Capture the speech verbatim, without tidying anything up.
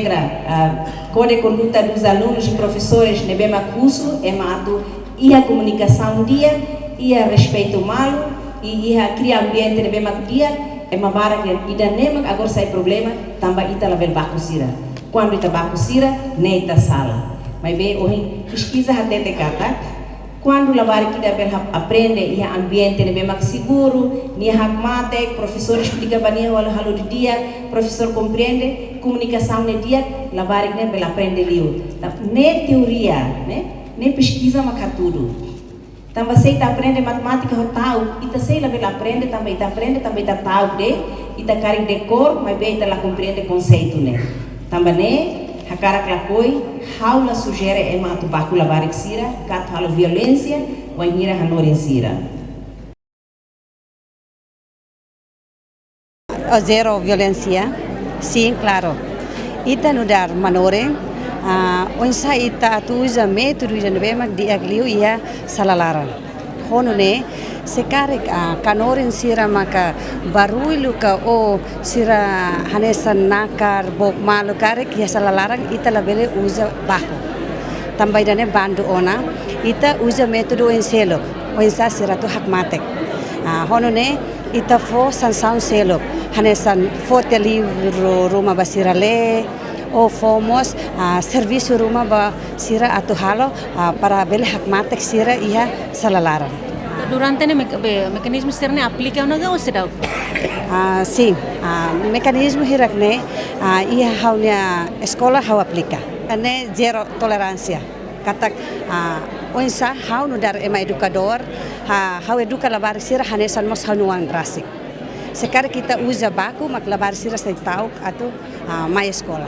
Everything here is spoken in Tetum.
Regra, ah, kódigu konduta dos alunos e profesores ne'ebé mak husu ema atu iha komunikasaun di'ak, iha respeitu malu, i iha kria ambiente ne'ebé mak di'ak, ema barak dehan ida-ne'e mak agora sai problema, tanba ita labele baku sira. Kuandu ita baku sira, ne'e ita sala. Maibé ohin peskiza hatete katak, kuandu labarik ida bele ha-, aprende iha ambiente ne'ebé mak seguru, nia hakmatek, profesór esplika ba nia halo, halo didi'ak, profesór komprende, komunikasaun ne'e di'ak, labarik ne'e bele aprende liu. Tanba ne'e teoria, ne'e, ne'e peskiza mak hatudu. Tanba se ita aprende matemátika ho ta'uk, ita sei labele aprende, tanba ita aprende, tanba ita ta'uk de'it, ita karik dekór, maibé ita la komprende konseitu ne'e. Tanba ne'e, hakarak lakohi, ha'u la sujere ema atu baku labarik sira, ka atu halo violénsia, wainhira hanorin sira. O zero violénsia, sin, klaru. Ita nu'udar manorin, ah, oinsá ita atu uza métodu ida ne'ebé mak di'ak liu iha sala laran. Ho nune'e, se karik, ah, kanorin sira maka barullu ka o sira hanesan nakar, book malu karik iha sala laran ita labele uza baku. Tanba ida-ne'e bandu ona, ita uza métodu oin seluk, oinsá sira atu hakmatek. Ah, ho nune'e, ita fó sansaun seluk, hanesan fó tiha livru ruma ba sira lee, ou fó mós, ah, servisu ruma ba sira atu halo, ah, para bele hakmatek sira iha sala laran. Durante ne'e mek-, be, mekanizmu sira-ne'e aplika ona ka oinsá? Ah, sin, ah, mekanizmu hirak-ne'e, ah, iha ha'u-nia eskola ha'u aplika. Ne'e zero toleránsia. Katak, ah, oinsá ha'u nu'udar ema edukadór, ah, ha'u eduka labarik sira hanesan mós ha'u-nia oan rasik. Se karik ita uza baku mak labarik sira sei ta'uk atu, ah, mai eskola.